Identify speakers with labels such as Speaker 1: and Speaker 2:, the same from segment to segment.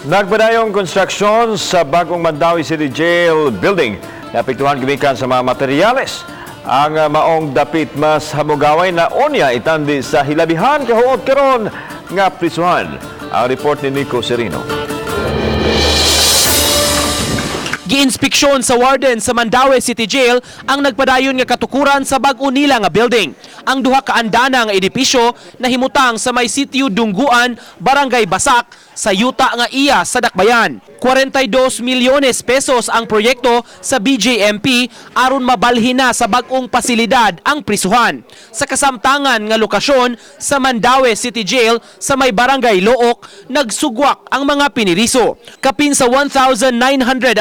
Speaker 1: Nagpadayong konstruksyon sa bagong Mandaue City Jail building. Naapektuhan gumikan sa mga materyales. Ang maong dapit mas hamugaway na unya itandi sa hilabihan kahuot karon nga prisuhan. Ang report ni Nico Serino.
Speaker 2: Giinspeksyon sa warden sa Mandaue City Jail ang nagpadayon nga katukuran sa bag-o nila nga building. Ang duha ka andana nga edipisyo nahimutang sa may sitio Dungguan, Barangay Basak, sa yuta nga iya sa Dakbayan. 42 milyones pesos ang proyekto sa BJMP aron mabalhin na sa bag-ong pasilidad ang prisuhan. Sa kasamtangan nga lokasyon sa Mandaue City Jail sa may Barangay Looc, nagsugwak ang mga piniriso. Kapin sa 1,900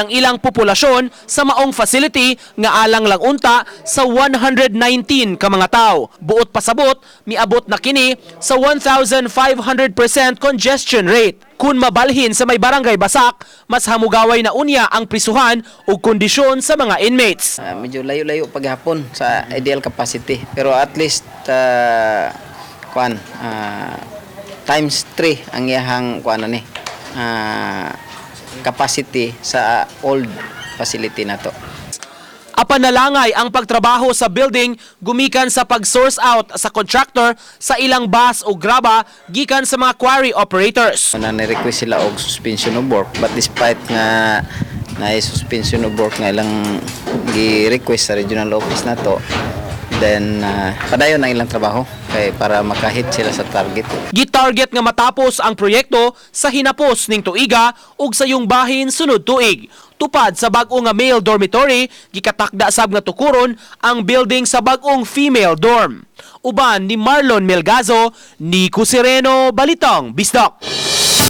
Speaker 2: ang ilang populasyon sa maong facility nga alang lang unta sa 119 ka mga tao. Buot pasabot, miabot na kini sa 1,500% congestion rate. Kung mabalhin sa may Barangay Basak, mas hamugaway na unya ang prisuhan ug kondisyon sa mga inmates.
Speaker 3: Medyo layo-layo paghapon sa ideal capacity. Pero at least kuan times 3 ang iyahang kuan ni capacity sa old facility na to.
Speaker 2: Apan nalangay ang pagtrabaho sa building gumikan sa pag-source out sa contractor sa ilang bus o graba gikan sa mga quarry operators.
Speaker 3: Na ni-request sila og suspension of work, but despite nga na suspension of work nga ilang gi-request sa regional office na to, then padayon ang ilang trabaho kay para makahit sila sa target.
Speaker 2: Gitarget nga matapos ang proyekto sa hinapos ning tuiga ug sa yung bahin sunod tuig. Tupad sa bag-o nga male dormitory, gikatakda sab nga tukuron ang building sa bag-ong female dorm. Uban ni Marlon Melgazo, Nico Sereno, Balitang Bisdak.